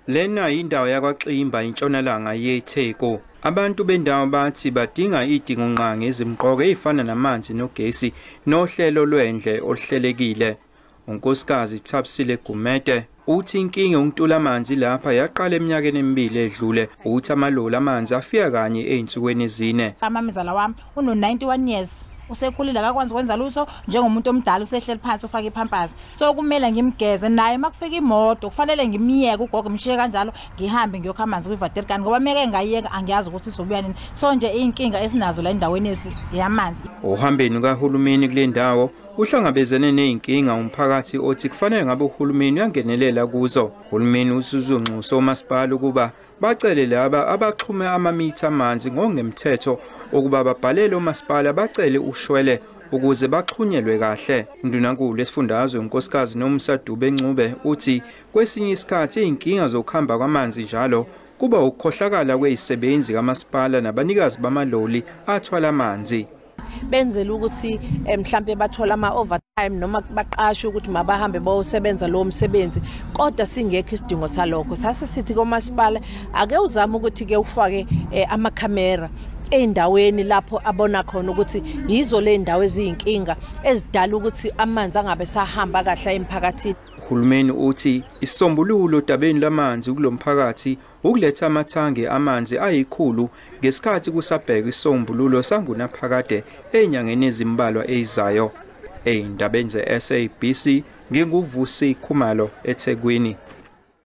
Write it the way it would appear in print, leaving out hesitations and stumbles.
Lena indawo yakwaXimba intshonalanga yeTheku. Abantu bendawo bathi badinga idingongqangi ezimqoka ezifana namanzi nogesi nohlelo lwendle oluhlelekile. Unkosikazi Thabisile Gumede uthi inkinga yokuntula amanzi lapha yaqala eminyakeni emibili edlule. Uthi amaloli amanzi afika kanye ezinsukwini ezine. Amamizala wami uno 91 years. Usekhulile akakwazi ukwenza lutho njengomuntu omdala, usehleli phansi ufaka ipampers, so kumele ngimgeze naye. Makufika imoto kufanele ngimiyeke ugogo, ngimshiye kanjalo ngihambe ngiyokha amanzi kwiVaterkan, ngoba meke ngayiyeka angiyazi ukuthi izobuya nini. So nje inkinga esinazo la endaweni yamanzi. Ohambeni kahulumeni kule ndawo uhlangabezene nezinkinga umphakathi othi kufanele ngabe uhulumeni uyangenelela kuzo. Uhulumeni usuzonxusa omasipala ukuba bacele laba abaxhume amamitha amanzi ngokungemthetho ukuba babhalele omasipala bacele ushwele ukuze baxhunyelwe kahle. Undunankulu esifundazwe unkosikazi Nomusa Dube Ncube uthi kwesinye isikhathi izinkinga zokuhamba kwamanzi njalo kuba ukukhohlakala kwezisebenzi kamasipala nabanikazi bamaloli athwala amanzi. Benzela ukuthi mhlambe bathola ama overtime noma baqashwe ukuthi mabahambe bayosebenza lo msebenzi, kodwa singekho isidingo salokho. Sase sithi komasipala ake uzame ukuthi ke ufake amakhamera ey'ndaweni lapho abona khona ukuthi yizo le ndawo eziyinkinga ezidala ukuthi amanzi angabe sahamba kahle emphakathini. Uhulumeni uthi isisombululo odabeni lwamanzi kulomphakathi ukuletha amathangi amanzi ayikhulu ngesikhathi kusabhekwa isisombululo sangunaphakade ezinyangeni ezimbalwa ezizayo. Ey'ndabeni ze-SABC nginguVusi Khumalo eThekwini.